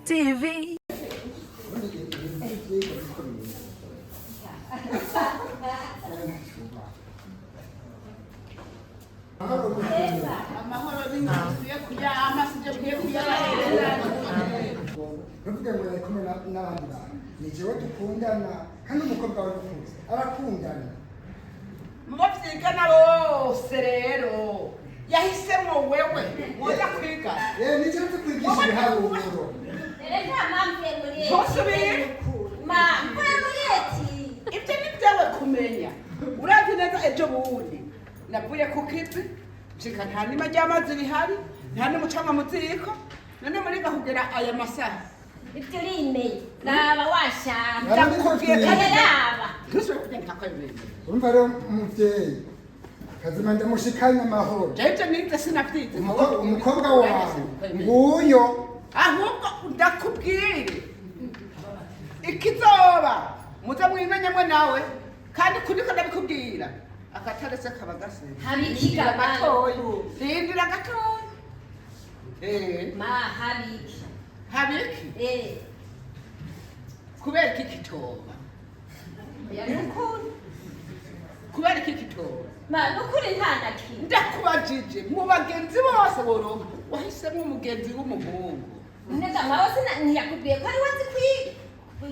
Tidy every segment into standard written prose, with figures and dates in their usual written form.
TV. Ntuvuge ngo yari kumwe n'abandi bantu. Ni jewe dukundana, kandi umukobwa wawe ukuze arakundana. Mubo vyigana bose rero yahisemwo wewe woza kwiga. Eh, ni jewe tukwigisha ibiharuro. Rero nta mpamvu muri Ntusubire. Ma, mvuye muri eti. Ibyo ni byawe kumenya. Urazi neza ejo bundi navuye ku kivi, nshika nta nima ry'amazi rihari, nta n'umucanga mu ziko. None muriga kugera aya masaha? Ibyo urimeye. Raba washaka. Ndakubwiye kandi. Raba. Ntusubire kugenda kako bimeze. Urumva rero, umuvyeyi kazima, ndamushikanye amahoro. Jewe ibyo nize sinavyize. Umukobwa wawe nguyo. Ahubwo ndakubwire, ikizoba muze mwimenyemwe nawe, kandi kuriko ndabikubwira akatarese kaba gasize. Habiki gabana. Gatoyi, rindira gatoyi. Eh. Ma, habiki. Habiki? Eh. Kubera iki kitoba? Ya nukuri. Kubera iki kitoba? Ma, nukuri nta na kimwe. Ndakubajije, mu bagenzi bose boronka wahisemwo umugenzi w'umuhungu. Nega mawe sina ntiyakubwiye ko ari we azi kwiga.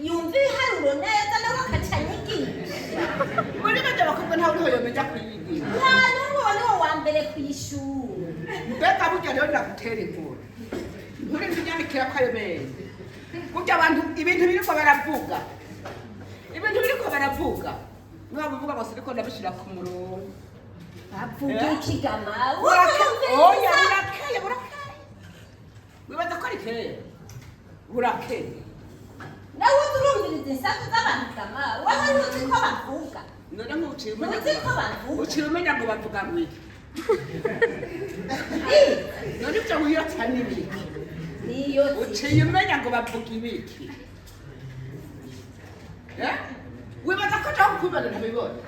Yumva ibiharuro neza nawe akaca anyigisha. Muri bajya bakobwa ntawe uriho yomenya kuyigira. Nta n'umwe wari wo wa mbere kw'ishuri. Mbega burya rero ndagutera inkuru, nturinde unyandikira ko ayo meza. Burya abantu ibintu biriko baravuga, ibintu biriko baravuga, niba bavuga bose ariko ndabishira ku murongo. Bavuga iki ga mawe? Oya, burakeye, burakeye. Wibaza ko ari kera? Burakeye. Nawe uzi urumviriza insaku z'abantu ga mawe. Wowe ntuzi ko bavuga. None nk'uciye umenya Ntuzi ko bavuga. Uciye umenya ngo bavuga ngo iki? Eh, None ibyo wiyotsa n'ibiki? Niyo si. Uciye umenya ngo bavuga ibiki? Eh? Wibaza ko nshaka kukubona ntabibona?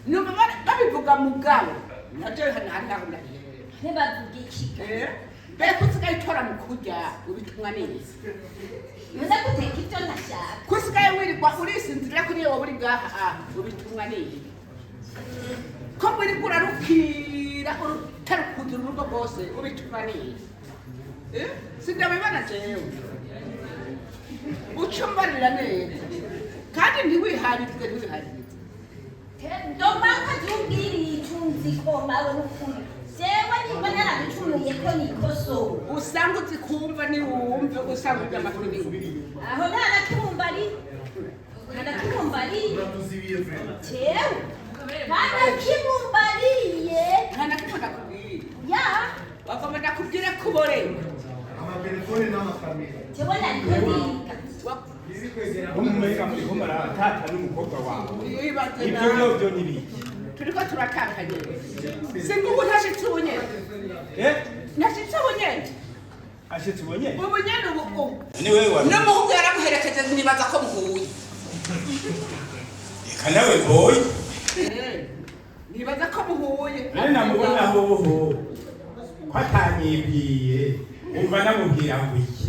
Numva babivuga mugabo nabyo hano hari aho ndabiherera. Ntibavuga iki ga? Eh? Mbega usigaye utora mu kurya ubitumwa neza? None guteka ibyo ntashaka. Ko usigaye wirirwa urisinzirira kuri iyo uri ngaha ah, ubitumwa neza? Ko wirirwa urarukira urutarukugira urugo rwose, ubitumwa neza? Eh? Sindabibona jewe. Uca umbarira neza kandi ntiwiharizwe, ntiwiharizwe. Ndomaka tumbwiriye icyo nzi ko mawe n'ukuri. Jewe nimba narabicumuye ko nikosora. Usanga uzi kumva, niwumve usanga urya amatwi niwumve. Aho nta na kimwe umbariye. Nta na kimwe umbariye. Jewe. Nta na kimwe umbariye. Nta na kimwe ndakubwiye? Ya. Bagomba ndakubwire ko uborewe. Amatelefone n'amakamera. Jewe nariko ndiga. Umumenga muriko muratata n'umukobwa wawe. Wibaze Ibyo nawe. navyo ni biki? Turiko turatakanye, singubu ntashitse ubunyene. Eh. Ntashitse ubunyene. Ashitse ubunyene? Ubunyene ubu ubu. Ni wewe wa N'umuhungu yaramuherekeje, nibaza ko muhuye. Eka nawe boy. Eh, nibaza ko muhuye. Nari namubona hoho ko atanyibwiye, umva namubwira ngo iki?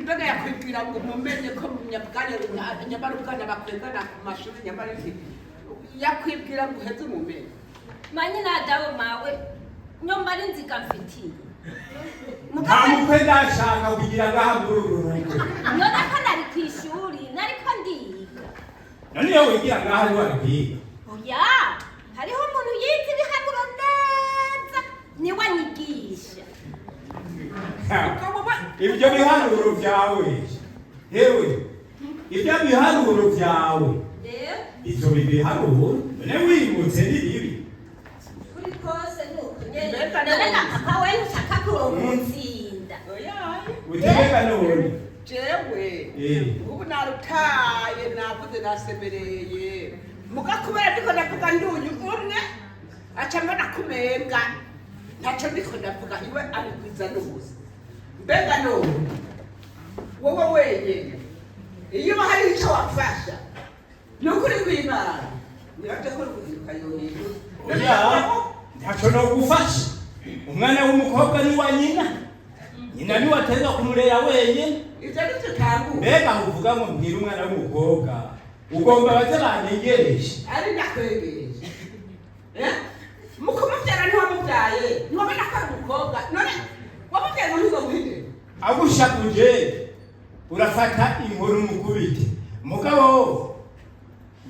Mbega yakwibwira ngo mumenye ko nyabwana nyamara ubwana bakwegana ku mashuri, nyamara iki yakwibwira ngo uheze umumenye? Manye nadawe mawe. Nyomba ari nziga mfitiye. Nta mukwe ndashaka kugira ngaha muri uru rugo. None ko nari kw'ishuri, nariko ndiga. None iyo wigira ngaha ntiwari kwiga? Oya, hariho umuntu yize ibiharuro neza, niwe anyigisha. Ubwo Ibyo biharuro byawe, yewe, ibyo biharuro byawe. Rero Ivyo biharuro none wimutse ni bibi? kuri kose nuko nyene. Mbega None none. ga papa we ntushaka kuronka utsinda. Oya. Utegeka none. Jewe ubu narutaye, navuze, nasemereye, muga kubera ndiko ndavuga ndunyu umwe aca mbona kumenga ntaco ndiko ndavuga, iwe abigwiza n'ubusa. Mbega none wowe wenyene iyo uba hari ico wafasha, ni ukuri kw'Imana nibavyo ko ruguhinduka yohinduka. Oya, ntaco nogufasha. Umwana w'umukobwa ni wa nyina. Nyina niwe ateza kumurera wenyine. Ivyo ntitutangura. Mbega uvuga ngo mbwira umwana w'umukobwa, ugomba baze banyegereje? Ari ndakwegereje. Eh? Mu kumubyara ntiwamubyaye, ntiwabona ko ari umukobwa? None wamubyaye ngo ntuzomuhindure? Agushakuje urafata inkuru umukubite. Mugabo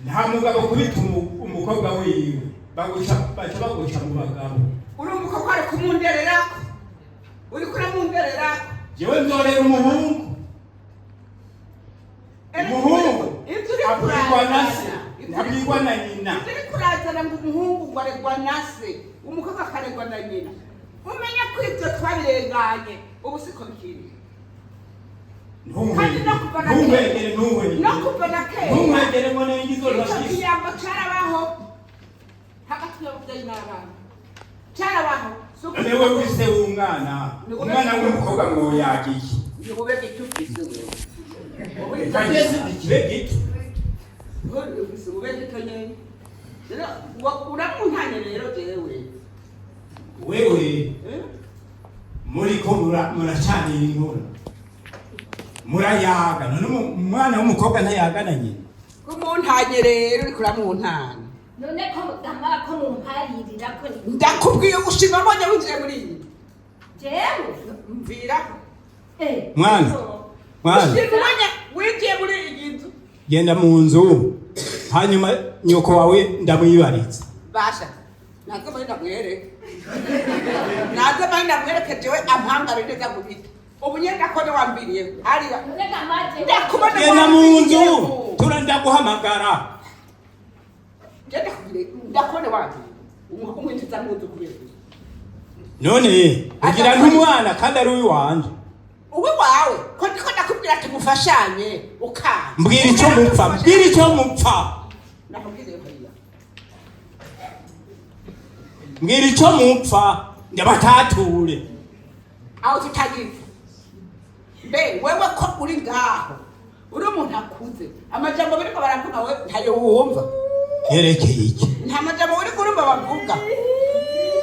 nta mugabo kubita umukobwa wiwe, baguca, baca baguca mu bagabo. Uri umukobwa, ari kumundererako, uriko uramundererako. Jewe nzorera umuhungu. Umuhungu Inzu uri abwirwa na se, kurazana. ntabwirwa na nyina. Inzu uri kurazana ngo umuhungu ngo aregwa na se, umukobwa akaregwa na nyina. Umenye ko ibyo twabirenganye, ubu siko bikiri. Kandi no kuva na kera, Ntuhwegere, ntuhwegere, no kuva na kera, ntuhwegere ngo nengizo. Icyo Rwashise. kiyago carabaho hagati y'ababyeyi n'abana, carabaho. Si ukuvuga None wewe ise w'umwana, umwana w'umukobwa ngo yagiye? Ni bube gito ufise wewe. Reka njye ikibe gito. Ufise bube gito nyene. Rero uramuntanye rero jewe. Wewe Eh? muriko muracanira inkuru, murayaga. None umwana w'umukobwa ntayagana nyina? Kumuntanye rero, uriko uramuntana. None ko mugama ko mumparirira ko ni Ndakubwiye gushima mbonye winjiye muri iyi. Jewe? Mvira. Eh. Mwana. Mwana. Gushima ubonye winjiye muri iyi nzu. Genda mu nzu, hanyuma nyoko wawe ndamwibariza. Basha, naze muri ndamwereke, naze muri ndamwereke jewe ampangare neza mu biti. Ubu nyene ndakubona wambiriye hariya. None gama jewe. Ndakubona. Genda mu nzu, tura ndaguhamagara. Je ndakubwire, ndakubona wagiye umwinjiza mu nzu kubera iki? None ugira ntumwana kandi ari uwiwanje. Uwe wawe ko ndiko ndakubwira ati mufashanye, ukanga. Mbwira icyo mupfa, mbwira icyo mupfa. Nakubwiriye hariya. Mbwira icyo mupfa ndabatature. Aho tutagize mbe wewe ko uri ngaho, uri umuntu akuze, amajambo bariko baravuga we ntayo wumva? Yerekeye iki? Nta majambo uriko urumva bavuga?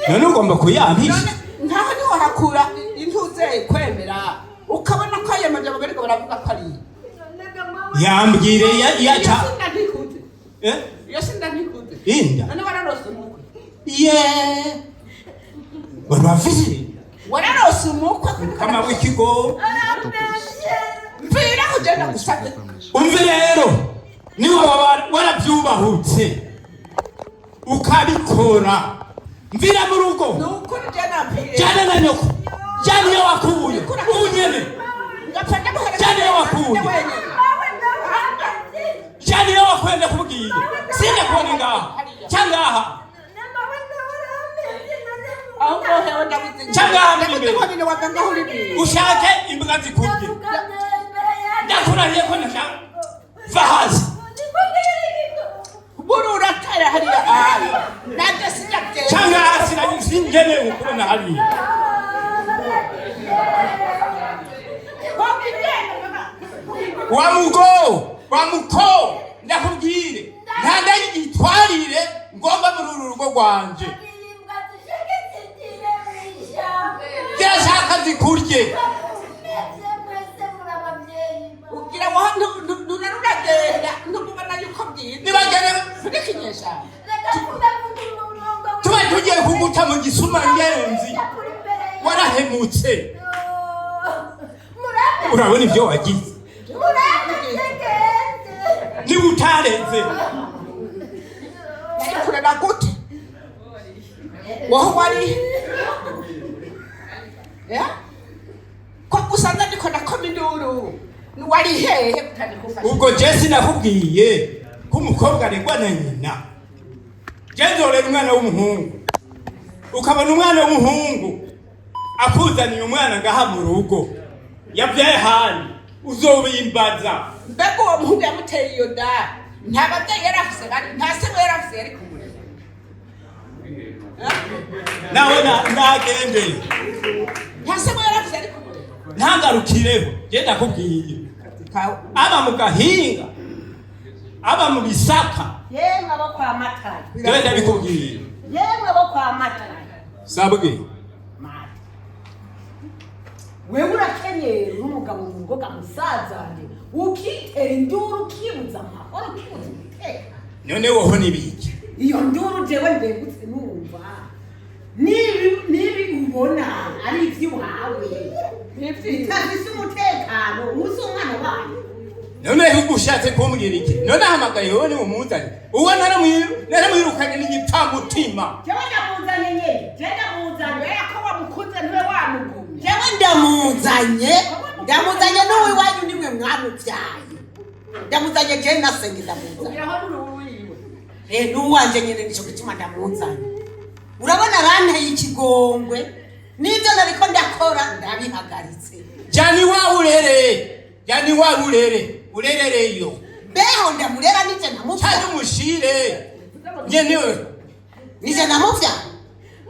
None ugomba kuyampisha? None nkaho niho hakura intuze kwemera, ukabona ko ayo majambo bariko baravuga ko ari None gama Yambwire ya Iyo yaca. sinda ntikuze. Eh? Iyo sinda ntikuze. Inda. None wararose umukwe? Ye, wari bafise Wararose umukwe ko ndiko kama ndakubaza? w'ikigo. Arambeshe. Mvira kugenda gusabye. Umve rero, niba waba warabyubahutse ukabikora, mvira mu rugo. Ni ukuri je nampiriye. Jyana na nyoko, jyana iyo wakuye ubu nyene. Ngapfa ndamuhereza. Jyana iyo wakuye. Wenyene. Mawe ndaruhagaze. Jyana iyo wakuye, ndakubwiye sindakubona ngaha cyangwa ngaha. Mawe ndaruhagaze. None Ahubwo hewe ndabuze. Cyangwa hano Ndabuze imbere. ko nyine waganga uri bibi. Ushake imbwa zikurye. Ndavugamye imbere yanjye. Ndakurahiye ko ndashaka, va hasi. Buri uratera hariya ayo nanjye sinabye. Cyangwa hasi, singenewe kubona hariya. Wa mugo wa muko, ndakubwire nta ndayitwarire ngomba muri uru rugo rwanje. Zirashaka zikurye. Ugira ngo ntunaruragenda ntubona yuko bwiza. Nibagere. Ntikinyesha. Tuba tugiye kuguta mu gisuma ngenzi, warahemutse. Urabona ibyo wagize niba utareze. Kurera gute wowe wari? Eh? Ko usanze ndiko ndakoma induru, wari hehe kutandikufasha? Ubwo je sinakubwiye ko umukobwa aregwa na nyina? Je nzorera umwana w'umuhungu, ukabona umwana w'umuhungu akuzaniye umwana ngaha mu rugo yabyaye handi, uzobimbaza. Mbega uwo muhungu yamuteye iyo nda, nta babyeyi yari afise, bari nta se we yari afise yari kumurera? Eh? Nawe nagendeye. Nta se we yari afise yari kumurera? Ntangarukireho, je ndakubwiye, aba mu gahinga, aba mu bisaka. Yemwe abo kwa Matayo. Jewe ndabikubwiye. Yemwe abo kwa Matayo. Sabwe. Wewe urakenyera uri umugabo mu rugo ga musazanje, ukitera induru, ukibuza amahoro, ukibuza umutekano. None woho nibiki? Iyo nduru jewe ndengutse numva nibi nibi ubona ari ivy'iwawe bitafise umutekano, uzi umwana wanyu. None ahubwo ushatse kumbwira iki? None ahamagaye wowe niwe umuzanye? Uwo naramwirukanye n'igipfamutima. Jewe ndamuzanye nyene, jewe ndamuzanye. Kubera ko wamukunze, ntiwe wamugumye. Jewe ndamuzanye, ndamuzanye n'uwiwanyu, nimwe mwamubyaye. Ndamuzanye jewe nasenge, ndamuzanye. Ugiraho n'uruwiwe. Eh, n'uwanje nyene, nico gituma ndamuzanye. Urabona aranteye ikigongwe, n'ivyo nariko ndakora ndabihagaritse. Jana iwawe urere, jana iwawe urere, urerereyo. Mbeho ndamurera nije namuvyaye? Cyangwa umushire nyenewe. Nije namuvyaye.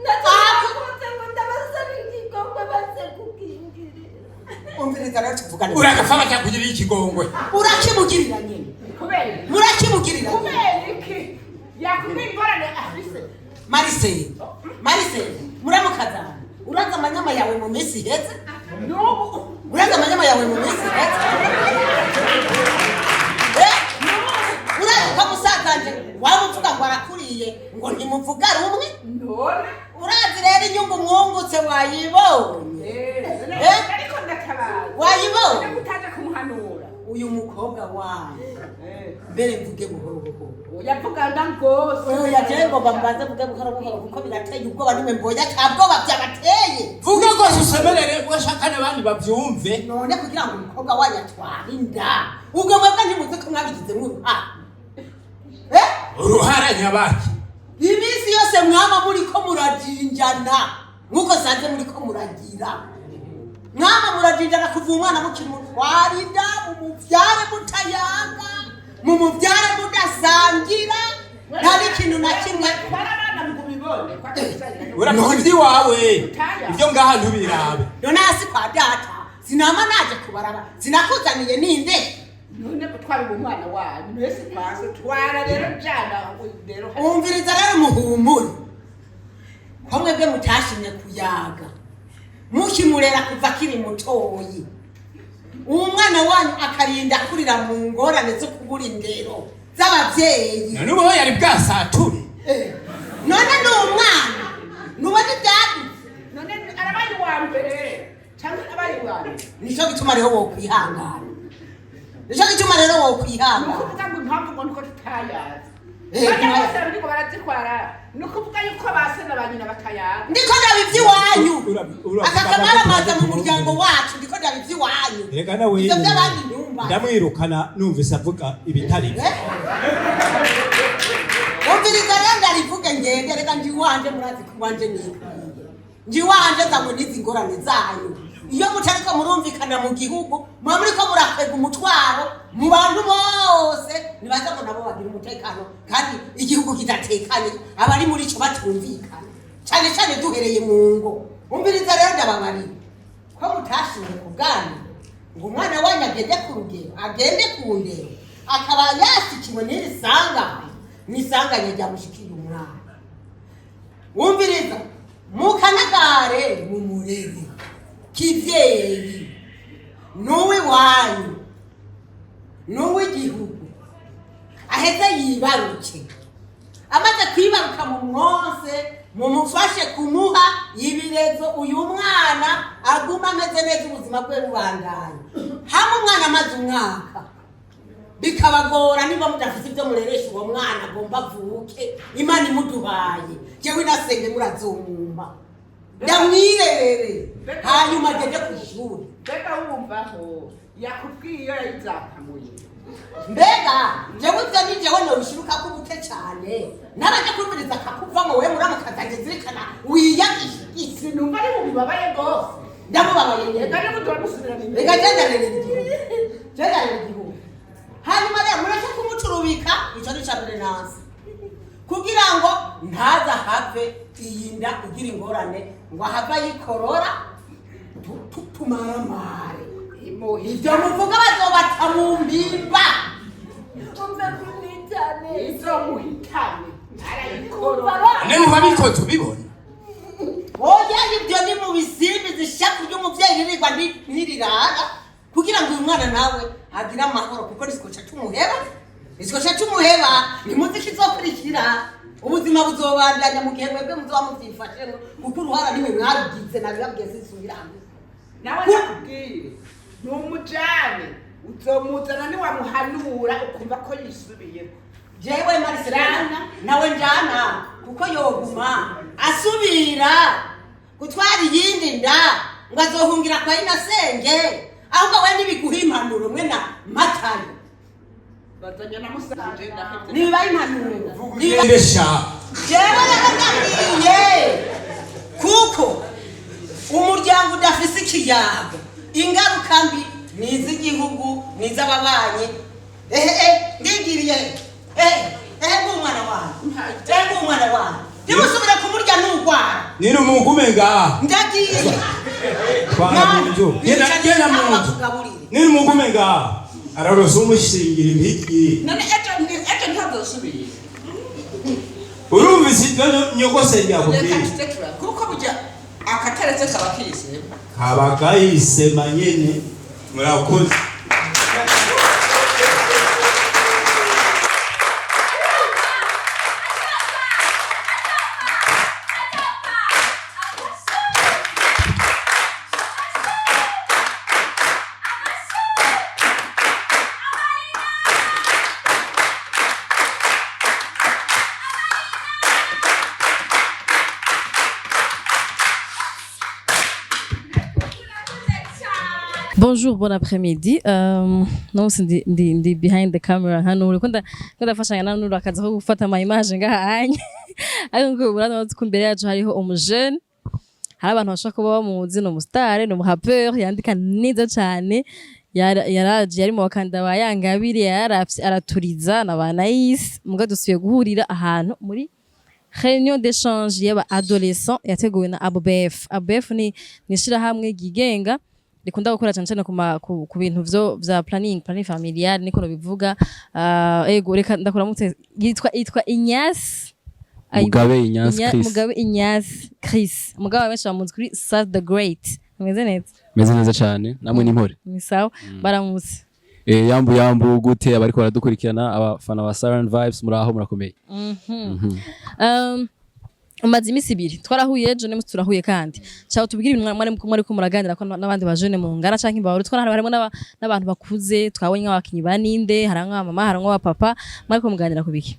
Nakunze ngo ndabasaba ikigongwe baze kukingirira. Umviriza rero tuvugane. Uragapfa batakugirira ikigongwe. Urakimugirira nyene. Kubera iki? Murakimugirira nyene. Kubera iki? Yakubwira ingorane afise. Mariseli, Mariseli, muramukazana, uraza amanyama yawe mu minsi iheze. N'ubu. Uraza amanyama yawe mu minsi iheze. Eh? Urazi ko musazanje waba uvuga ngo arakuriye, ngo ntimuvuga rumwe. None. Urazi rero inyungu mwungutse wayibonye. Eh? Ariko ndatabaza. Wayibonye. Utaje kumuhanura. Uyu mukobwa wanyu, mbere mvuge buhoro buhoro. Yavugana rwose. Oya, jewe ngomba mbanze mvuge buhoro buhoro kuko birateye ubwoba. Nimwe mboya ata bwoba byabateye. Vuga rwose usemerere, washaka n'abandi babyumve. None kugira ngo umukobwa wanyu atware inda, ubwo mwebwe ntimuzi ko mwabigizemo uruhara? Eh? Uruhara nyabaki? Iminsi yose mwama muriko murajinjana nk'uko sanze muriko muragira, mwama murajinjana kuva umwana mukimutwara inda, mumuvyare mutayaga, mumuvyare mudasangira, nta n'ikintu na kimwe. Twara abana ngo ubibone. Uravuga iby'iwawe, ibyo ngaha ntubirabe. None hasi kwa data sinama naje kubaraba, sinakuzaniye ninde? None gutwara uwo mwana wanyu mwese kwase twara rero jana rero. Umviriza rero muhumure, ko mwebwe mutashimye kuyaga mukimurera kuva akiri mutoyi, uwo mwana wanyu akarinda kurira mu ngorane zo kubura indero z'abavyeyi. None ubu yari bwasature? Eh, none ni umwana nubona ibyadutse. None arabaye uwa mbere cyangwa abaye uwa mbere? Nico gituma rero wokwihangana, nico gituma rero Ni wokwihangana. ukuvuga ngo impamvu ngo nuko tutayazi. Eh, Bajya ntibazi. bose bariko barazitwara, ni ukuvuga yuko ba se na ba nyina batayazi. Ndiko ndaba ivy'iwanyu. Aka kamaramaza mu Ura- muryango wacu, ndiko ndaba ivy'iwanyu. Reka nawe. Ivyo by'abandi ntumva. Ndamwirukana numvise avuga ibitari byo. Eh? Umviriza rero ndarivuge ngende. Reka nje iwanje, murazi ko iwanje nikwiye, nje iwanje zangwe n'izi ngorane zanyu. Iyo mutariko murumvikana mu gihugu, muba muriko murakwega umutwaro mu bantu bose. Nibaza ngo nabo bagira umutekano kandi igihugu kidatekanye, abari muri ico batumvikana, cane cane duhereye mu ngo. Umviriza rero ndababariye, ko mutashimye ku bwanyu ngo umwana wanyu agende ku rugero, agende ku ndero, akaba yasikiwe n'iri sanganya, n'isanganya ryamushikiye umwana. Wumviriza, mukanagare mumurere kivyeyi, n'uw'iwanyu n'uw'igihugu, aheze yibaruke. Amaze kwibaruka, mu mwose mumufashe kumuha ibirezo, uyu mwana aguma ameze neza, ubuzima bwe bubandanye. Hamwe umwana amaze umwaka bikabagora, niba mudafite ibyo mureresha uwo mwana agomba avuke, Imana imuduhaye, jewe inasenge murazumumba ndamwirerere, hanyuma agende ku ishuri. Mbega wumvaho yakubwiye iyo yayizakamuye? Mbega jewe ivyo ni jewe nobishiruka ko ubute cane nabajya kumviriza akakuvamo. Wewe muramukazanje, zirikana wiyagishigise. Sinumva ari bubibabaye rwose. Ndamubabaye nyene. Reka niba turamusubirana imbere. Reka jendarera igihugu, jendarera igihugu. Hanyuma rero mureke kumucurubika, ico ni ca mbere nansi, kugira ngo ntaza have iyi nda igira ingorane, ngo ahave ayikorora tumaramare. Ivyo muvuga bazobata mu mpimba. Umve kunitane. Izomuhitane arayikorora. None wabikoze ubibona? Oya, ibyo ni mu bisimbi zishaku ry'umuvyeyi riri. nirwa ntirirara kugira ngo uyu mwana nawe agire amahoro, kuko nisikoca tumuheba, nisikoca tumuheba. Ntimuzi ikizokurikira, ubuzima buzobandanya mu gihe mwebwe muzoba muvyifashemo, kuko uruhara nimwe mwarugize. Nabibabwiye, sinsubiramo. Nawe nakubwire, ntumujane, uzomuzana niwamuhanura ukumva ko yisubiyeko. Jewe Mariselana nawe njana, kuko yoguma asubira gutwara iyindi nda ngo azohungira kwa inasenge. Ahubwo we nibiguha impanuro mwe na Matayo. Bazanye na musanje, ndahevye. Nibibaye impanuro. Ugende sha. Jewe rero ndabwiye, kuko umuryango udafise ikiyago, ingaruka mbi ni iz'igihugu, ni iz'ababanyi. Ehe, ndigiriye. Ehe ehe, ng'umwana wanjye, ehe, ng'umwana wanjye, ntimusubire kumurya n'urwara. Nini umugume ngaha. Ndagiye. Twara mu nzu. Genda, genda mu nzu. Nini umugume ngaha, araroza umushingira impigi. None ejo ejo ntazosubira? Urumvise ibyo nyogosenge Reka yakubwiye? Tuze tura, kuko burya akataretse kaba kisema. Kaba kahisema nyene. Murakoze. Bonjour, bon après-midi. No ndi, ndi behind the camera hano uriko ndafashanya na Nuru akaza ko gufata ama image ngaha anye. Ariko ngo murabona ko imbere yacu hariho umujene. Hari abantu bashobora kuba bamuzi, ni umustar, ni umuhappeur, yandika neza cyane. Yaraje yari mu bakanda ba Yangabire, yarafye araturiza na ba Nice. Muga dusubiye guhurira ahantu muri réunion d'échange y'aba adolescents yateguwe na ABF. ABF ni ishirahamwe ryigenga rikunda gukora cyane cyane ku bintu vyo vya planning familial, niko bivuga. Ego, reka ndakuramutse. Yitwa Ignace Mugabe Ignace Chris. Mugabe Ignace Chris. Mugabe benshi bamuzi kuri Sas the Great. Ameze neza? Meze neza cyane, namwe n'impore? Ni sawa, baramutse. Yambu yambu, gute abariko baradukurikirana, abafana ba Siren Vibes, muraho, murakomeye? Umaze iminsi 2 twarahuye ejo n'umunsi turahuye kandi. Cyangwa tubwire ibintu mwari ko muraganira ko n'abandi bajene mu ngara canke imbabaro, twara harimo n'abantu bakuze, twabonye nk'abakinyi ba ninde, hari nk'abamama, hari nk'abapapa. Mwari ko muganira ku biki?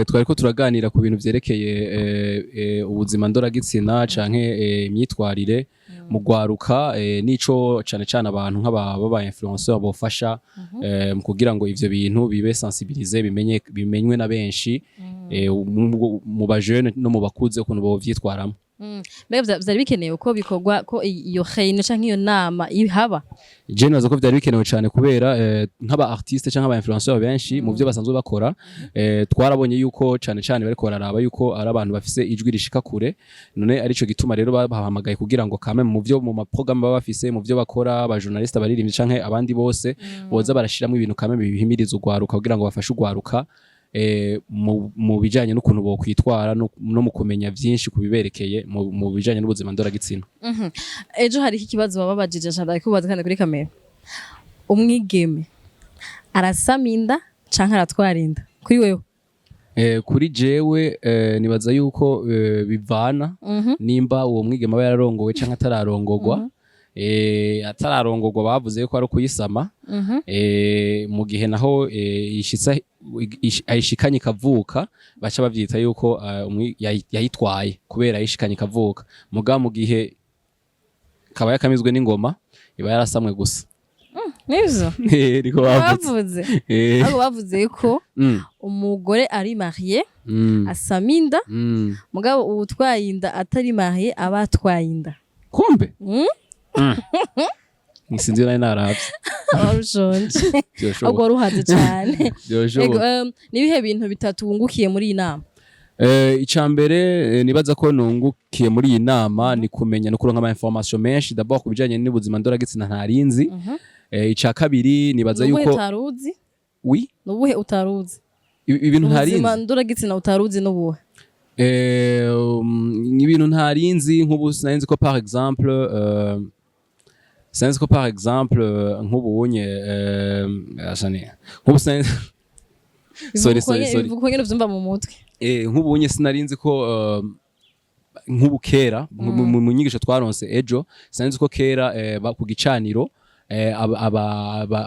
Twariko turaganira ku bintu vyerekeye ubuzima ndoragitsina canke imyitwarire mu gwaruka, nico cane cane abantu nk'aba baba influenceur bofasha mu kugira ngo ivyo bintu bibe sensibilisé, bimenye, bimenywe na benshi, mu bajene no mu bakuze, ukuntu bovyitwaramo. Mbega vyari bikenewe ko bikorwa, ko iyo réunion canke iyo nama ihaba? Je nibaza ko vyari bikenewe cyane, kubera nk'aba artiste canke aba influenceur benshi mu byo basanzwe bakora, twarabonye yuko cane cane bariko bararaba yuko ari abantu bafise ijwi rishika kure. None arico gituma rero babahamagaye kugira ngo kame mu byo mu maprogramme baba bafise, mu byo bakora, aba journaliste, abaririmbyi canke abandi bose, boza barashiramwo ibintu kame bihimiriza ugwaruka, kugira ngo bafashe ugwaruka mu bijanye n'ukuntu bokwitwara no mu kumenya vyinshi kubiberekeye mu bijanye n'ubuzima ndoragitsina. Ejo hariho ikibazo bababajije, nshaka kubaza kandi kuri kamera: umwigeme arasama inda canke aratwara inda, kuri wewe? Kuri jewe, nibaza yuko bivana nimba uwo mwigeme aba yararongowe canke atararongogwa. Atararongogwa bavuze yuko ari ukuyisama. Mu gihe naho ayishikanye ikavuka, baca bavyita yuko yayitwaye kubera ayishikanye ikavuka. Muga mu gihe kaba yakamizwe n'ingoma, iba yarasamwe gusa. Nivyo? Niko bavuze. Bavuze ahubwo bavuze ko umugore ari marié asama inda, mugabo uwutwaye inda atari marié aba atwaye inda. Kumbe sinzi, nari naravye. Wari ushonje. Vyoshoboka. Ahubwo wari uhaze cane. Ego. Vyoshoboka. Nibihe bintu bitatu wungukiye muri iyi nama? Ica mbere nibaza ko nungukiye muri iyi nama ni kumenya no kuronka ama information menshi, d'abord ku bijanye n'ubuzima ndoragitsina ntarinzi. Ica kabiri nibaza Nubuhe yuko utaruzi? Oui. Nubuhe utaruzi? Ibintu Ubuzima ntarinzi. ndoragitsina utaruzi nubuhe? Ibintu ntarinzi, nk'ubu sinarinzi ko par exemple Sinzi ko par exemple nk'ubunye asani nk'ubu sorry, sorry, sorry. Bivuga uko nyene uvyumva mu mutwe. Nk'ubunye sinari nzi ko nk'ubu kera mu nyigisho twaronse ejo, sinari nzi ko kera ku gicaniro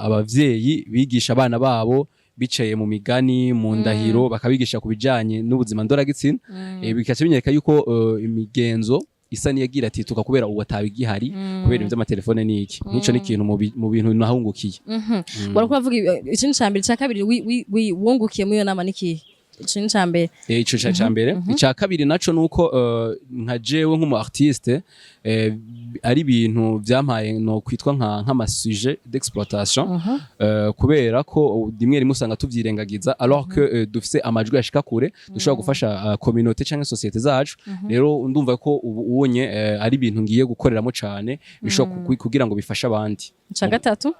abavyeyi bigisha abana babo bicaye mu migani, mu ndahiro, bakabigisha ku bijanye n'ubuzima ndoragitsina. Bikaca binyereka yuko imigenzo isa niyagira ati tuka kubera ubu atabigihari kubera ibintu vy'amatelefone n'iki. Nk'ico ni ikintu mu bintu nahungukiye. Wariko uravuga ikintu ca mbere. Ica kabiri wungukiye muri iyo nama ni ikihe? Ikintu ca mbere. Ico ca mbere. Ica kabiri naco nuko nka jewe nk'umu artiste ari ibintu vyampaye no kwitwa nk'ama sujet d'exploitation, kubera ko rimwe rimwe usanga tuvyirengagiza alors que dufise amajwi ashika kure, dushobora gufasha communauté canke société zacu. Rero ndumva ko ubu unye ari ibintu ngiye gukoreramo cane bishobora kugira ngo bifashe abandi. Ica gatatu?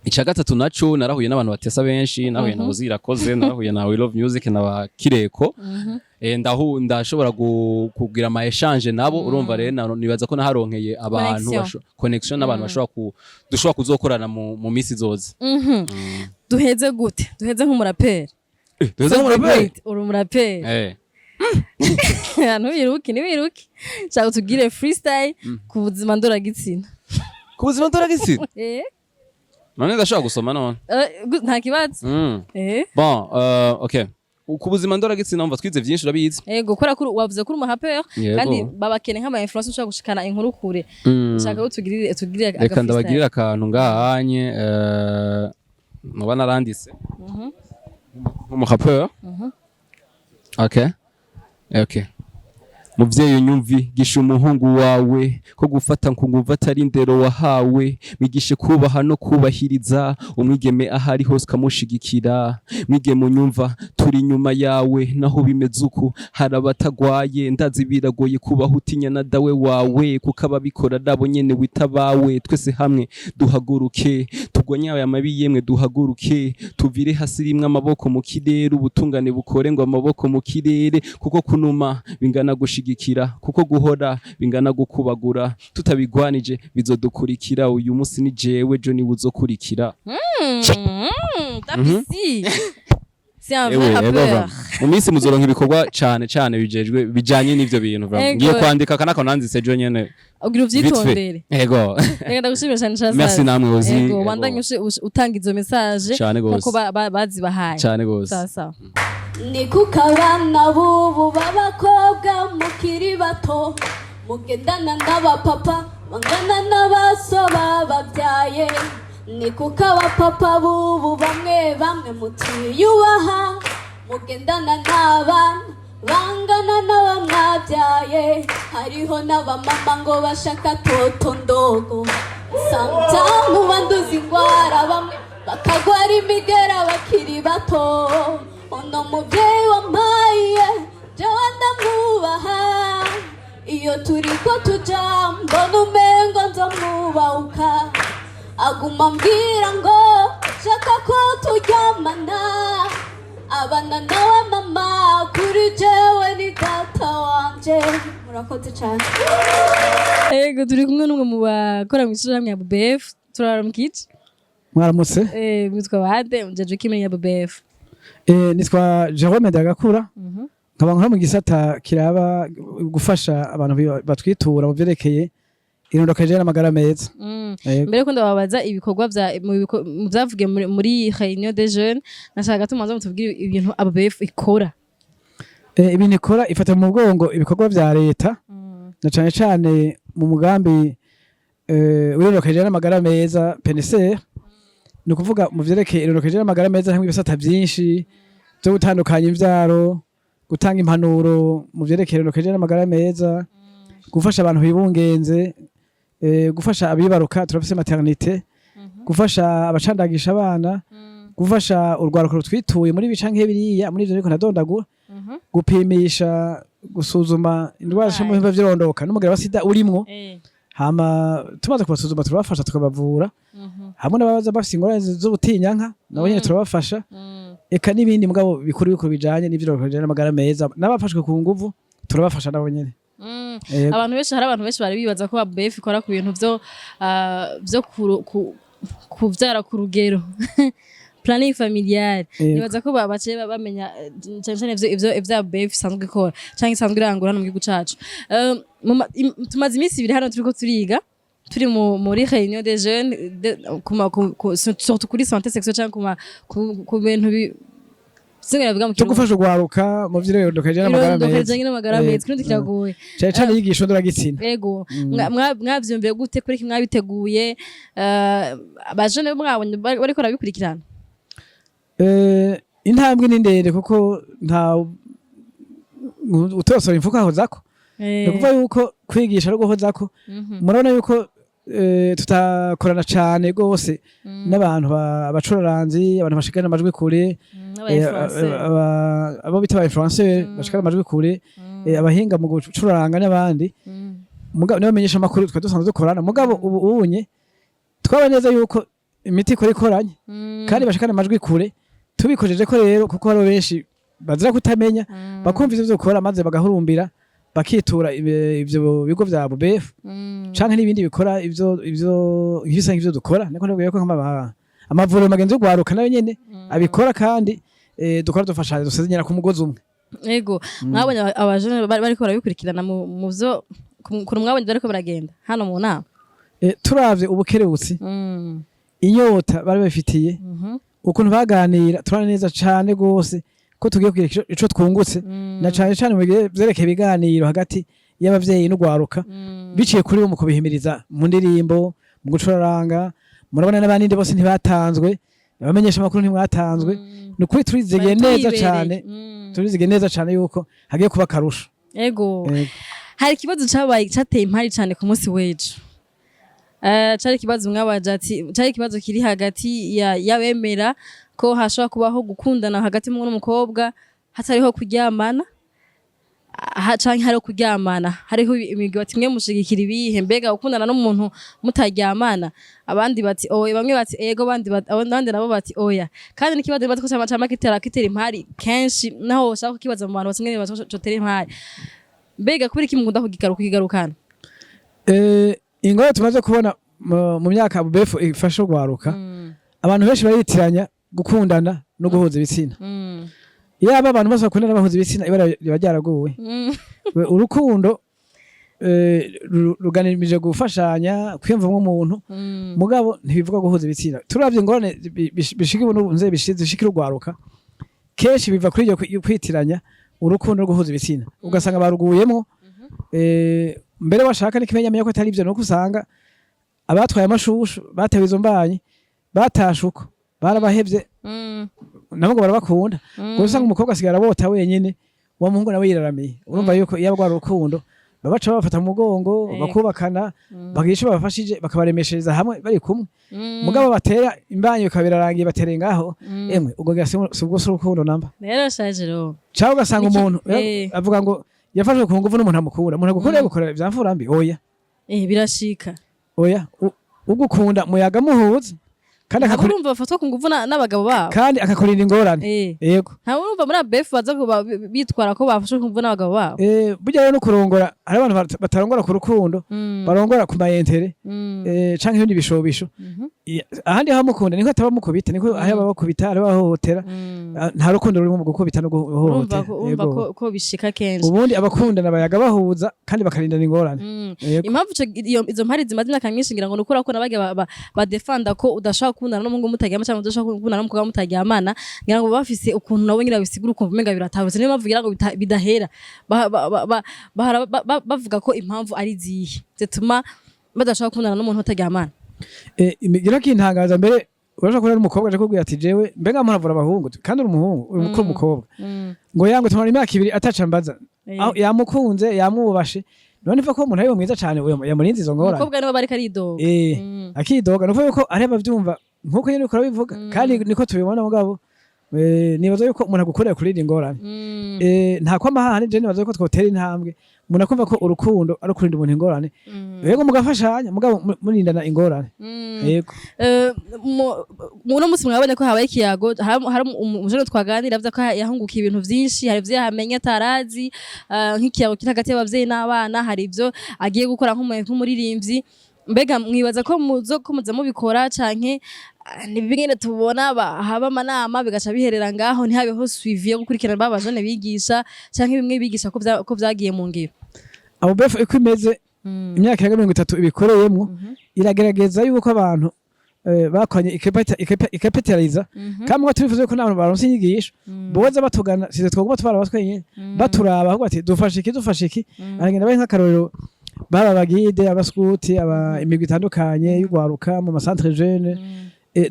Ica gatatu naco, narahuye n'abantu batesa benshi. Narahuye na Ozirakoze, narahuye na We Love Music na ba Kireko. Ndashobora kugira ama échange nabo. Urumva rero nibaza ko naharonkeye abantu Connexion. Connexion n'abantu bashobora ku dushobora kuzokorana mu misi izoza. Duheze gute? Duheze nk'umuraperi. Duheze nk'umuraperi? Uri umuraperi. Ntubiruke, ntiwiruke. Shaka utubwire freestyle ku buzima ndoragitsina. Ku buzima ndoragitsina? Eh. None ndashobora gusoma none? Nta kibazo. Bon, okay, ku buzima ndoragitsina, umva, twize vyinshi, urabizi. Ego, kubera ko wavuze ko uri umuraperi Yego. kandi babakene nk'ama influence ushobora gushikana inkuru kure. Shaka ko tugirire aga Reka ndabagirira freestyle. Akantu ngahanye noba naranditse nk'umurapeur. Okay. Muvyeyi unyumvi, gisha umuhungu wawe ko gufata nkunguva atari indero wahawe. Mwigishe kubaha no kubahiriza umwigeme ahari hose, ukamushigikira. Mwigeme unyumva, turi inyuma yawe naho bimeze uku, hari abatagwaye. Ndazi biragoye kubaho utinya na dawe wawe, kuko ababikora nabo nyene witabawe. Twese hamwe duhaguruke turwanye aya mabi. Yemwe duhaguruke tuvire hasi rimwe amaboko mu kirere, ubutungane bukore ngo amaboko mu kirere, kuko kunuma bingana gushigikira, kuko guhora bingana gukubagura. Tutabigwanije bizodukurikira. Uyu munsi ni jewe, jo niwe uzokurikira. Tapisi. C'est un Ewe, vrai ego rappeur. vraiment. Mu minsi muzoronka ibikorwa cane cane bijejwe bijanye n'ivyo bintu vraiment. Ego. Ngiye kwandika kanako nanditse ejo nyene. Ugira Vite fait. uvyitondere. Ego. Reka ndagushimira cyane cyane. Merci namwe, Ozi. Ego, Ego. wandanye utanga izo message Cane gose. nkuko bazibahaye. Cane gose. Sawa sawa. Ni kuko abana b'ubu b'abakobwa mukiri bato mugendana n'abapapa bangana n'abaso bababyaye. Ni kuko abapapa b'ubu bamwe bamwe mutiyubaha, mugendana n'abana bangana n'abamwabyaye. Hariho n'abamama ngo bashaka toto ndogo. Sometimes banduza ingwara, bamwe bakagwara imigera bakiri bato. Uno mubyeyi wampaye jewe ndamwubaha. Iyo turiko tuja mbona umengo nzomwubawuka. Aguma ambwira ngo shaka ko turyamana, abana nawe mama kuri jewe ni data wanje. Murakoze cyane. Ego, turi kumwe n'umwe mu bakora mu ishyirahamwe ya BBF. Turaramukije. Mwaramutse. Mwitwa bande? Mujeje kimwe ya BBF? Nitwa Jerome Ndagakura, nkaba nkora mu gisata kiraba gufasha abantu batwitura mu vyerekeye irondoka rijanye n'amagara meza. Yego. Mbere ko ndababaza ibikorwa vya mu vyavugiye muri réunion des jeunes, nashaka tumanza mutubwire ibintu ABBF ikora. Ibintu ikora, ifata mu mugongo ibikorwa vya leta na cane cane mu mugambi w'irondoka rijanye n'amagara meza, PNSR. Ni ukuvuga mu vyerekeye irondoka rijanye n'amagara meza harimwo ibisata vyinshi vyo gutandukanya imvyaro, gutanga impanuro mu vyerekeye irondoka rijanye n'amagara meza, gufasha abantu bibungenze, gufasha abibaruka, turafise maternité, gufasha abacandagisha abana, gufasha urwaruka rutwituye muri ibi canke biriya muri ivyo ariko ndadondagura, gupimisha, gusuzuma indwara zo mu bihimba vy'irondoka n'umugera wa sida urimwo. Hama tumaze kubasuzuma turabafasha, tukabavura, hamwe n'abaza bafise ingorane z'ubutinyanka nabo nyene turabafasha, eka n'ibindi. Mugabo bikuru bikuru bijanye n'ivyirondoka bijanye n'amagara meza, n'abafashwe ku nguvu turabafasha nabo nyene. Yego. Abantu benshi, hari abantu benshi bari bibaza ko ABF ikora ku bintu vyo kuvyara ku rugero, planning familial. Nibaza ko baciye bamenya cane cane ivyo ABF isanzwe ikora canke isanzwe irangura hano mu gihugu cacu. Tumaze iminsi 2 hano turiko turiga, turi muri réunion des jeunes surtout kuri santé sexuelle canke ku bintu singa bivuga mu Cyo Kirundi. gufasha urwaruka mu vy'irondoka rijanye n'amagara Irondoka meza. rijanye n'amagara meza, Kirundi kiragoye. Cane cane inyigisho ndoragitsina. Ego. Mwavyumviye gute? Kuri kimwe mwabiteguye, abajene mwabonye bariko barabikurikirana? Intambwe ni ndende, kuko nta utosora imfuka ahozako. Ni ukuvuga yuko kwigisha ari guhozako. Murabona yuko tutakorana cane rwose n'abantu abacuraranzi, abantu bashikana amajwi kure, N'aba influenceur. abo bita aba influenceur bashikana amajwi kure, abahinga mu gucuraranga n'abandi. Mugabo n'abamenyesha amakuru twe dusanzwe dukorana, mugabo ubu unye twaba neza yuko imiti ikora ikoranye kandi bashikana amajwi kure. Tubikojeje ko rero, kuko hariho benshi bazira kutamenya, bakumva ivyo dukora maze bagahurumbira, bakitura ivyo bigo vya ABUBEF canke n'ibindi bikora ivyo nk'ibisa nk'ivyo dukora. Niko ndabwiye ko amavuriro magenzi y'urwaruka nayo nyene abikora, kandi dukora dufashanya, dusezenyera ku mugozi umwe. Ego, mwabonye abajene bariko barabikurikirana mu vyo kuntu mwabonye bariko baragenda hano mu nama? Turavye ubukerebutsi, inyota bari bafitiye, ukuntu baganira, turabona neza cane gose ko tugiye kugira ico twungutse, na cane cane mu gihe vyerekeye ibiganiro hagati y'abavyeyi n'urwaruka, biciye kuri bo mu kubihimiriza mu ndirimbo, mu gucuraranga. Murabona n'abandi bose ntibatanzwe, abamenyesha amakuru ntimwatanzwe. Ni ukuri turizigiye Bari neza tuyibereye. cane. Turizigiye neza cane yuko hagiye kuba akarusho. Ego. Ego. Hari ikibazo cabaye cateye impari cane ku munsi w'ejo. Cari ikibazo mwabaje ati, cari ikibazo kiri hagati ya y'abemera ko hashobora kubaho gukundana hagati y'umuhungu n'umukobwa hatariho kuryamana, canke hariho kuryamana. Hariho imigwi bati: "Mwe mushigikira ibihe? Mbega gukundana n'umuntu mutaryamana?" Abandi bati oya, bamwe bati ego, abandi nabo bati oya. Kandi n'ikibazo nibaza ko cama kitera impari kenshi, naho woshaka kukibaza mu bantu bose ngene cotera impari. Mbega kubera iki mukunda kukigarukana? Ingorane tumaze kubona mu myaka ABUBEF ifasha urwaruka, abantu benshi baritiranya gukundana no guhuza ibitsina. Yaba abantu bose bakundana bahuza ibitsina, ibara riba ryaraguwe. Urukundo ruganirije gufashanya, kwiyumvamwo umuntu, mugabo ntibivuga guhuza ibitsina. Turavye ingorane bishika ubu nze zishikira urwaruka, kenshi biva kuri iryo kwitiranya urukundo no guhuza ibitsina, ugasanga baruguyemo. Mbere washaka n'ikimenyamenya ko atari ivyo, nuko usanga abatwaye amashushu batewe izo mbanyi batashe uko barabahevye, nabo ngo barabakunda. Ngo usanga umukobwa asigara abota wenyene, uwo muhungu nawe yiraramiye. Urumva yuko iyo rwa rukundo babaca babafata mu mugongo, bakubakana, bagira ico babafashije, bakabaremeshereza hamwe bari kumwe. Mugabo batera imbanyi bikaba birarangiye, batereye ngaho. Emwe, ubwo ngira si ubwo si urukundo namba. Rero shaje rero. Cyangwa ugasanga umuntu avuga ngo yafashwe ku nguvu n'umuntu amukunda. Umuntu agukunda gukora ivya mfura mbi? Oya. Birashika. Oya. Ugukunda muyaga muhuza kandi Ntabwo akakuri urumva bafatwa ku nguvu n'abagabo babo. Kandi akakurinda ingorane. Yego. Ntabwo urumva muri ABF baza kuba bitwara ko bafashwe ku nguvu n'abagabo babo. Burya rero no kurongora, hari abantu batarongora ku rukundo, barongora ku ma intérêts canke ibindi bishobisho. Ahandi hamukunda niko ataba mukubita, niko aho ababakubita ari bahohotera. Ah, nta rukundo rurimo mu gukubita no Urumva guhohotera. ko urumva Yego. ko bishika kenshi. Ubundi abakundana bayaga bahuza kandi bakarindana ingorane. Yego. Impamvu izo mpari zimaze imyaka myinshi, ngira ngo ni ukuri ko nabajya badefanda ko udashobora gukundana n'umuhungu mutaryama cyangwa udashobora gukundana n'umukobwa mutaryamana, ngira ngo baba bafise ukuntu nabo nyine babisigura, ukumva umenga biratahutse. Niyo mpamvu ngira ngo bidahera. Bahora bavuga ko impamvu ari zihe zituma badashobora gukundana n'umuntu bataryamana? Imigira kintangaza mbere, urashobora kubona umukobwa aje kubwira ati: "Jewe mbega muravura abahungu?" Kandi uri umuhungu, uri mukuru, umukobwa ngo yango tumara imyaka 2 ataca mbaza. Aho yamukunze, yamwubashe, none iva ko umuntu ari mwiza cane yamurinze izo ngorane. Umukobwa niwe bariko aridoga. Akidoga, nukuvuga yuko ari abavyumva nkuko nyene uriko urabivuga, kandi niko tubibona, mugabo Nibaza yuko umuntu agukorera kurinda ingorane. Nta kwamahane, je nibaza yuko twotera intambwe umuntu akumva ko urukundo ari ukurinda umuntu ingorane. Yego, mugafashanya, mugabo murindana ingorane. Yego. Muno munsi mwabonye ko habaye ikiyago, hari umujene twaganira avuga ko yahungukiye ibintu vyinshi. Hari ivyo yamenye atarazi, nk'ikiyago kiri hagati y'abavyeyi n'abana. Hari ivyo agiye gukora nk'umuririmbyi. Mbega mwibaza ko muzo ko muza mubikora, canke ni bimwe tubona haba amanama bigaca biherera ngaho, ntihabeho suivi yo gukurikirana ba bajene bigisha, canke bimwe bigisha ko vyagiye mu ngiro? Abo befu uko imeze, imyaka irenga 30 ibikoreyemwo, iragerageza yuko abantu bakoranye ikapitaliza. Kandi mwa turifuza yuko n'abantu baronse inyigisho boza batugana, size twoguma tubaraba twenyene, baturaba ahubwo ati dufashe iki, dufashe iki. Aragenda bahe nk'akarorero, baba abagide, abaskuti, aba imigwi itandukanye y'ugwaruka mu macentre jeune.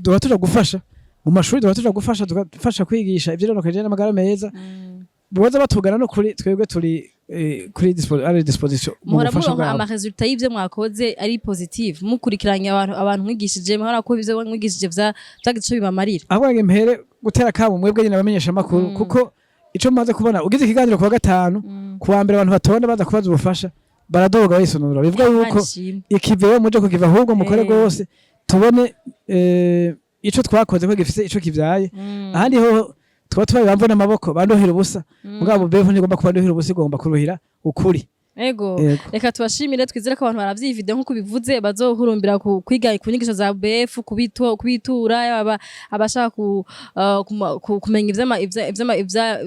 Duhora tuja gufasha mu mashuri, duhora tuja gufasha, tugafasha kwigisha ivyirondoka n'amagara meza. Boza batugana, no kuri twebwe turi kuri à disposition mu Muhora bufasha muronka bwabo. Ama résultats y'ivyo mwakoze ari positive, mukurikiranye abantu mwigishije, muhora ko ivyo mwigishije vyagize ico bibamarira? Ahubwo ngo mpere gutera kamo mwebwe nyine abamenyesha amakuru, kuko ico mumaze kubona, ugize ikiganiro ku wa gatanu, ku wa mbere abantu batonda baza kubaza ubufasha, baradoga bayisonora, bivuga yuko Imana ishimwe. ikiveyo muje kukiva, ahubwo mukore rwose tubone ico twakoze ko gifise ico kivyaye. Ahandi ho tuba tubaye bamvuna amaboko banduhira ubusa, mugabo befu ntigomba kuba nduhira ubusa, igomba kuruhira ukuri. Ego. Yego. Reka tubashimire, twizere ko abantu baravye iyi video nk'uko bivuze bazohurumbira kwiga ku nyigisho za BF, kubitura, yaba abashaka kumenya ivyama ivya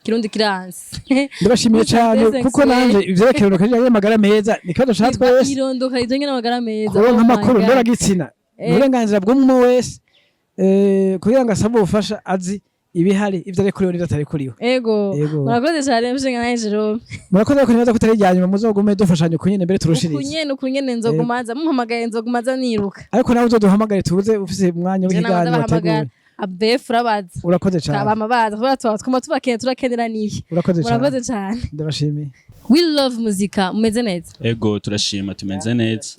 Kirundi kiranse. Ndabashimiye cyane, kuko nanje ivyerekeye irondoka y'amagara meza ni ikibazo ca twese. Irondoka rijanye n'amagara meza. Kuronka Oh my amakuru God. ndoragitsina ni uburenganzira bw'umwe wese, kugira ngo asabe ubufasha azi ibihari, ivyo arekuriwe n'ivyo atarekuriwe. Ego. Ego. Murakoze cyane, mushinga nawe Jerome. Murakoze, ariko nibaza ko atari irya nyuma, muzogume dufashanya ukunyene mbere turushirize. Ukunyene nzogumanza mumpamagaye, nzogumanza niruka. Ariko nawe uzoduhamagare tuze ufise umwanya Je nawe w'ikiganiro ndabahamagara. wateguye. ABF urabaza. Urakoze cyane. Abama baza kubera tuba twuma tubakeneye, turakeneraniye. Urakoze cyane. Murakoze cyane. Ndabashimiye. We Love Muzika, mumeze neza? Ego, turashima, tumeze neza.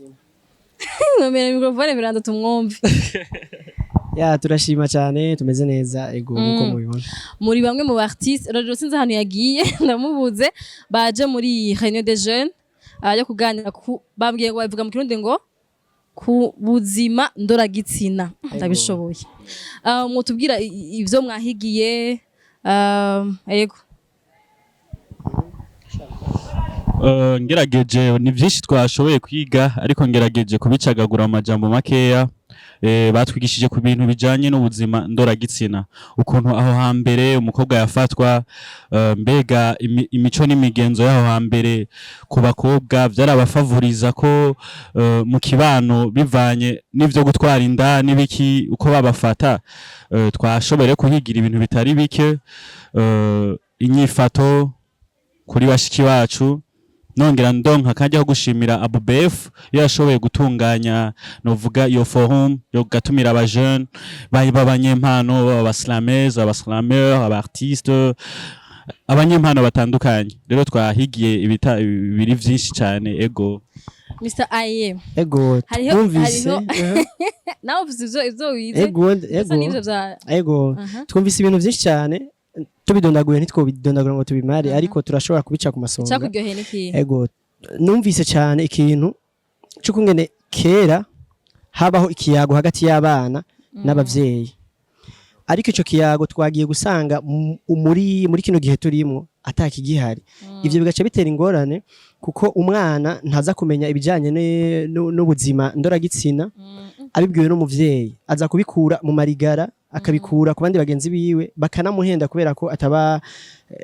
Mwemera microphone biranza tumwumve. Ya, turashima cyane, tumeze neza, ego, nkuko mubibona. Muri bamwe mu artiste, rero sinzi ahantu yagiye, ndamubuze, baje muri réunion des jeunes yo kuganira ku, bambwiye ngo bavuga mu Kirundi ngo ku buzima ndoragitsina. Ndabishoboye. Mwotubwira ivyo mwahigiye? Ego. Ngerageje, ni byinshi twashoboye kwiga, ariko ngerageje kubicagagura mu majambo makeya. Batwigishije ku bintu bijanye n'ubuzima ndoragitsina, ukuntu aho hambere umukobwa yafatwa, mbega imico n'imigenzo y'aho hambere ku bakobwa vyarabafavoriza ko mu kibano, bivanye n'ivyo gutwara inda n'ibiki, uko babafata. Twashoboye kuhigira ibintu bitari bike, inyifato kuri bashiki bacu. Nongera ndonka kajya ko gushimira ABUBEF iyo yashoboye gutunganya, novuga iyo forum yo gatumira aba jeunes bari b'abanyempano, aba slameurs, aba slameurs, aba artistes, abanyempano batandukanye. Rero twahigiye ibita biri vyinshi cyane, ego. Mr. Aye. Ego. Hariho Twumvise. Hariho nawe ufise ivyo wize Ego. bisa Ego. n'ivyo vya Ego. Twumvise ibintu byinshi cyane, tubidondaguye ntitwobidondagura ngo tubimare, ariko turashobora kubica ku masonga. Cyakuryoheye n'ikihe? Ego, numvise cyane ikintu c'ukungene kera habaho ikiyago hagati y'abana n'abavyeyi, ariko ico kiyago twagiye gusanga muri kino gihe turimwo atakigihari. Ivyo bigaca bitera ingorane, kuko umwana ntaza kumenya ibijanye n'ubuzima ndoragitsina abibwiwe n'umuvyeyi, aza kubikura mu marigara, akabikura ku bandi bagenzi biwe, bakanamuhenda kubera ko ataba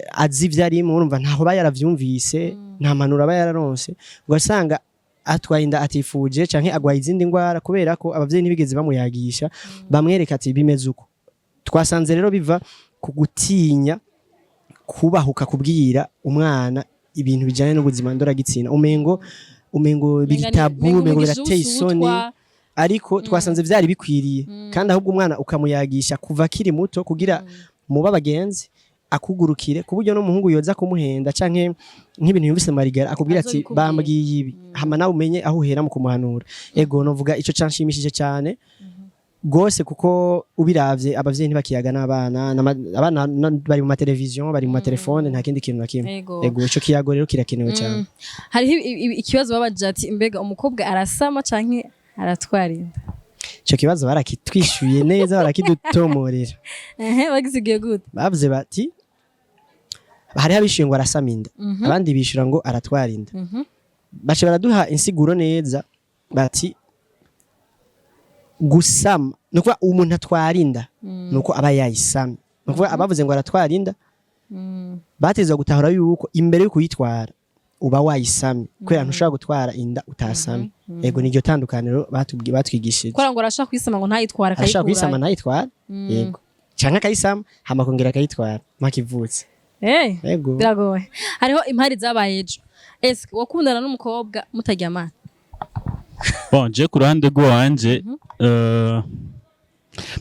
azi ivyo arimwo. Urumva ntaho aba yaravyumvise, nta mpanuro aba yararonse, ugasanga atwaye inda atifuje canke agwaye izindi ngwara kubera ko abavyeyi ntibigeze bamuyagisha, bamwereka ati bimeze uko. Twasanze rero biva ku gutinya kubahuka kubwira umwana ibintu bijanye n'ubuzima ndoragitsina, umengo biri tabou, umengo birateye isoni, ariko twasanze vyari bikwiriye kandi ahubwo umwana ukamuyagisha kuva akiri muto kugira muba abagenzi, akugurukire, ku buryo n'umuhungu yoza kumuhenda canke nk'ibintu yumvise marigara akubwira ati Azobikubwira. Bambwiye ibi, hama nawe umenye aho uhera mu kumuhanura. Ego, novuga ico canshimishije cyane. Gose, kuko ubiravye abavyeyi ntibakiyaga n'abana, abana bari mu mateleviziyo, bari mu matelefone, nta kindi kintu na kimwe. Ego, ico kiyago rero kirakenewe cyane. Hariho ikibazo babaje ati: mbega umukobwa arasama canke aratwara inda? Ico kibazo barakitwishuye neza, barakidutomorera. Ehe, bagisigiye gute? Bavuze bati hariho abishuye ngo arasama inda, abandi bishura ngo aratwara inda. Baca baraduha insiguro neza, bati gusama ni ukuvuga umuntu atwara inda ni uko aba yayisamye. Ni ukuvuga abavuze ngo aratwara inda batezwa gutahura yuko imbere yo kuyitwara uba wayisamye, kubera ntushobora gutwara inda utasamye. Yego, niryo tandukaniro batwigishije. Kubera ngo arashaka kuyisama ngo ntayitware. Arashobora kuyisama Akayikura. ntayitwara, yego, canke akayisama hama akongera akayitwara mpaka ivutse. Yego. Biragoye. Hariho impari zabaye ejo. Ese wakundana n'umukobwa mutaryamana? Bon, je ku ruhande rw'iwanje,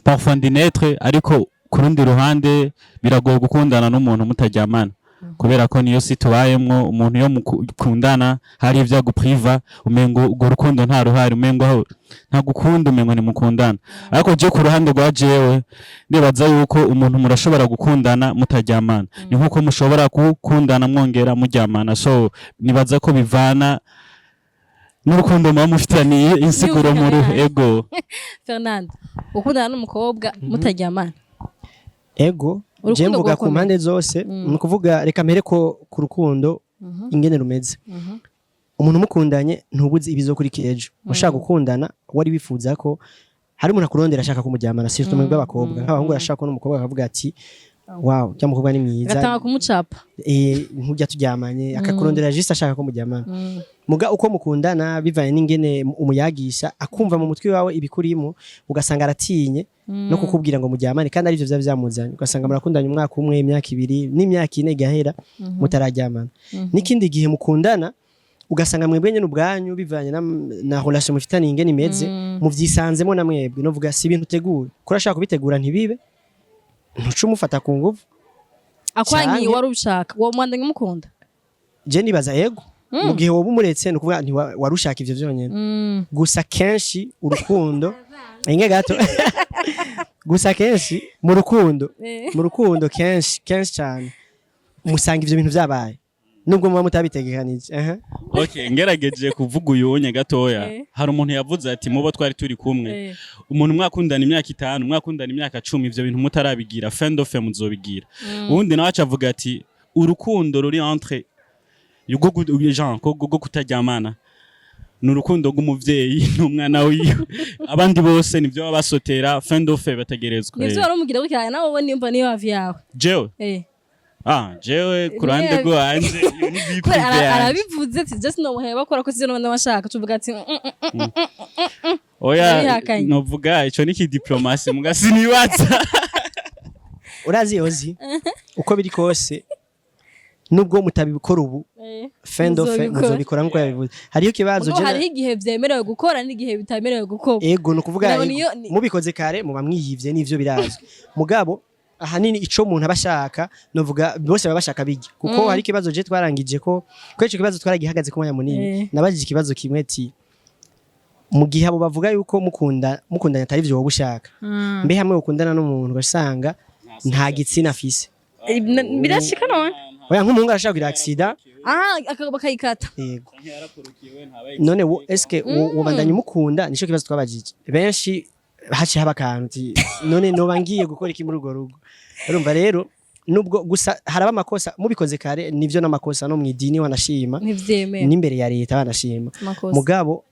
parfois ndi neutre, ariko ku rundi ruhande biragoye gukundana n'umuntu mutaryamana, kubera ko niyo si tubayemwo. Umuntu iyo mukundana hari ibyo agupriva, umengo urwo rukundo nta ruhari, umengo aho ntagukunda, umengo ntimukundana. Ariko je ku ruhande rwa jewe ndibaza yuko umuntu murashobora gukundana mutaryamana, ni nkuko mushobora gukundana mwongera muryamana. So nibaza ko bivana n'urukundo muba mufitaniye, insiguro muri ego. Fernando, ukundana n'umukobwa mutaryamana? Ego, je Urukundo mvuga ku rwakomeye. mpande zose. Ni ukuvuga reka mpere ko ku rukundo ingene rumeze. Umuntu mukundanye ntubuzi ibizokurikira ejo. Ushaka gukundana wari wifuza ko hari umuntu akurondera ashaka kumuryamana, surtout mwebwe abakobwa. Nk'abahungu arashaka kubona umukobwa akavuga ati: "Wow, cya mukobwa ni mwiza." Agatanga kumucapa. Nk'ujya turyamanye, akakurondera juste ashaka ko muryamana. Muga uko mukundana, bivanye n'ingene umuyagisha, akumva mu mutwe wawe ibikurimo, ugasanga aratinye no kukubwira ngo muryamane, kandi arivyo vyaba vyamuzanye. Ugasanga murakundanye umwaka umwe, imyaka 2, n'imyaka 4 igahera mutararyamana. N'ikindi gihe mukundana ugasanga mwebwe nyene ubwanyu, bivanye na relation mufitaniye ingene imeze, muvyisanzemo na mwebwe. Novuga si ibintu utegura, kuri ashaka kubitegura ntibibe, ntuce umufata ku nguvu. Akwangiye Canke- wari ubishaka, uwo mwandanye mukunda? Je nibaza ego, mu gihe woba umuretse, ni ukuvuga wari ushaka ivyo vyonyene. Gusa kenshi urukundo, inge gato, gusa kenshi mu rukundo, mu rukundo kenshi kenshi cyane musanga ivyo bintu vyabaye nubwo muba mutabitegekanije. Aha. Okay, ngerageje kuvuga uyunye gatoya. Hari umuntu yavuze ati mubo twari turi kumwe, umuntu mwakundana imyaka 5, mwakundana imyaka 10, ivyo bintu mutarabigira, fin de fin muzobigira. Uwundi nawe aca avuga ati urukundo ruri entre genre rwo kutaryamana ni urukundo rw'umuvyeyi n'umwana wiwe, abandi bose nivyo baba basotera, fin de fin bategerezwa. Nivyo wari umubwira gutya nawe wowe nimba niyo hafi yawe? Jewe? Ah, jewe ku ruhande rwanje iyo ni vie Kubera privée yanje. Arabivuze ati just nomuheba bakora ko sivyo n'abandi bashaka, tuvuga ati Oya. Yarabihakanye. Novuga ico ni kidiplomasi, muga sinibaza. Urazi ozi uko biri kose, nubwo mutabikora ubu, fin de fin Muzobikora. muzobikora nkuko yabivuze. Hariho ikibazo Mugabo je hariho igihe vyemerewe gukora n'igihe bitamerewe gukora. Ego, ni ukuvuga Nabo ego, mubikoze kare muba mwiyivye, n'ivyo birazwi. Mugabo ahanini ico umuntu aba ashaka, novuga bose baba bashaka bijya, kuko hari ikibazo je twarangije ko ico kibazo twaragihagaze ku mwanya munini. Nabajije ikibazo kimwe ati mu gihe abo bavuga yuko mukunda mukundanye atari ivyo wowe ushaka, mbe hamwe ukundana n'umuntu ugasanga nta gitsina afise? Birashika none. Oya, nk'umuhungu arashaka kugira accident. Ah, bakayikata. Yego. None wo eske wobandanya umukunda? Nico kibazo twabajije benshi, haciye haba akantu uti none noba ngiye gukora iki muri urwo rugo? Urumva rero, nubwo gusa haraba amakosa, mubikoze kare nivyo n'amakosa no mwidini wanashima, ntivyemewe. N'imbere ya leta banashima. Amakosa. Mugabo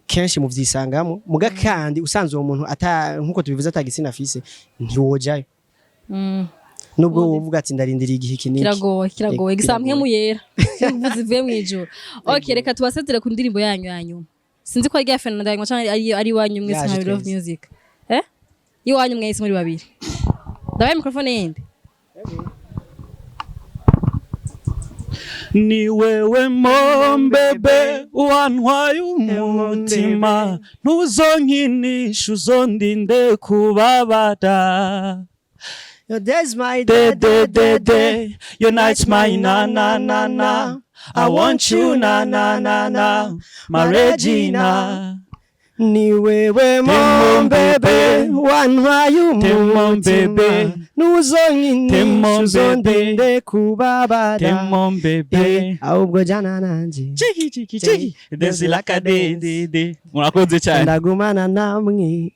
kenshi muvyisangamo. Muga kandi usanzwe uwo muntu ata nkuko tubivuze atagitsina afise, ntiwojayo, nubwo wovuga ati ndarindiriye igihe kinini. Kiragoye, kiragoye. Ego, Gisa mwe kiragoye. muyera imvuzi ivuye mw'ijuru. Okay, reka tubasezere ku ndirimbo yanyu ya nyuma. Sinzi ko ari iya Fernando yanyuma canke ari iwanyu mwese. Yaje Nka Love twese. Music iwanyu mwese muri babiri. Ndabaye microphone yindi. Ni wewe mombebe wantwaye umutima, ntuzonkinishe, uzondinde kubabara. Your day's my De day, de de de, your night's my na na na na. I want you na na na na, my Regina. Ni wewe Temo mon bébé bébé. wantwaye Temo umutima bébé. ntuzonkinishe Temo bébé. uzondinde kubabara. Temo bébé. Ahubwo jana nanje. Chiki chiki chiki. Dance like a de de de. Murakoze cyane. Ndagumana namwe.